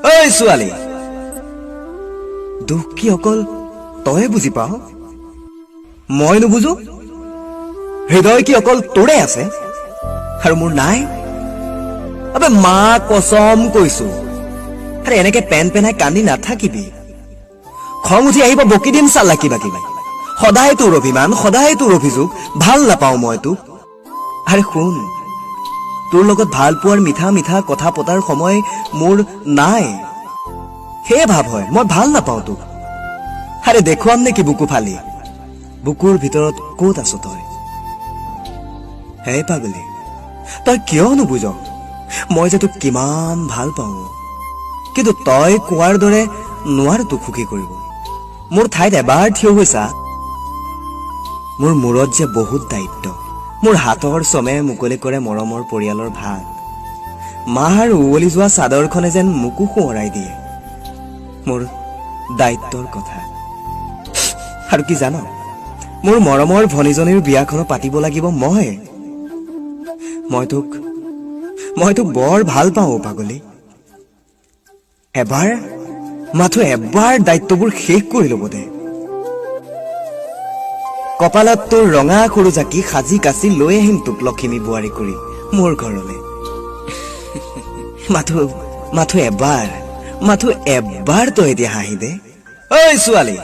ঐ ছোৱালী, দুখ কি অকল তয়ে বুজি পাৱ, মই নুবুজো? হৃদয় কি অকল তোৰে আছে আৰু মোৰ নাই? আবে মা কচম কৈছো, আৰে এনেকে পেন পেনাই কান্দি নাথাকিবি। খং উঠি আহিব, বকি দিম চাল্লা কিবা কিবি। সদায় তোৰ অভিমান, সদায় তোৰ অভিযোগ, ভাল নাপাওঁ মই তোক। আৰে শুন, তোৰ লগত ভাল পোৱাৰ মিঠা মিঠা কথা পতাৰ সময় মোৰ নাই, সেয়ে ভাৱ হয় মই ভাল নাপাওঁ তোক। আৰে দেখুৱাম নেকি বুকু ফালি, বুকুৰ ভিতৰত ক'ত আছ তই? হে পাগলী, তই কিয় নুবুজ মই যে তোক কিমান ভাল পাওঁ? কিন্তু তই কোৱাৰ দৰে নোৱাৰো তোক সুখী কৰিব। মোৰ ঠাইত এবাৰ থিয় হৈ চা। মোৰ মূৰত যে বহুত দায়িত্ব, মোৰ হাতৰ চমে মুকলি কৰে মৰমৰ পৰিয়ালৰ ভাত। মাৰ উৱলি যোৱা চাদৰখনে যেন মোকো সোঁৱৰাই দিয়ে মোৰ দায়িত্বৰ কথা। আৰু কি জান, মোৰ মৰমৰ ভনীজনীৰ বিয়াখনো পাতিব লাগিব মই। মই তোক বৰ ভাল পাওঁ অ পাগলী। এবাৰ, মাথো এবাৰ দায়িত্ববোৰ শেষ কৰি ল'ব দে। কপালত তোৰ ৰঙা সৰু জাকি সাজি কাচি লৈ আহিম তোক লখিমী বোৱাৰী কৰি মোৰ ঘৰলে। মাথো মাথো এবাৰ, মাথো এবাৰ তই এতিয়া হাঁহি দে। ঐ ছোৱালী।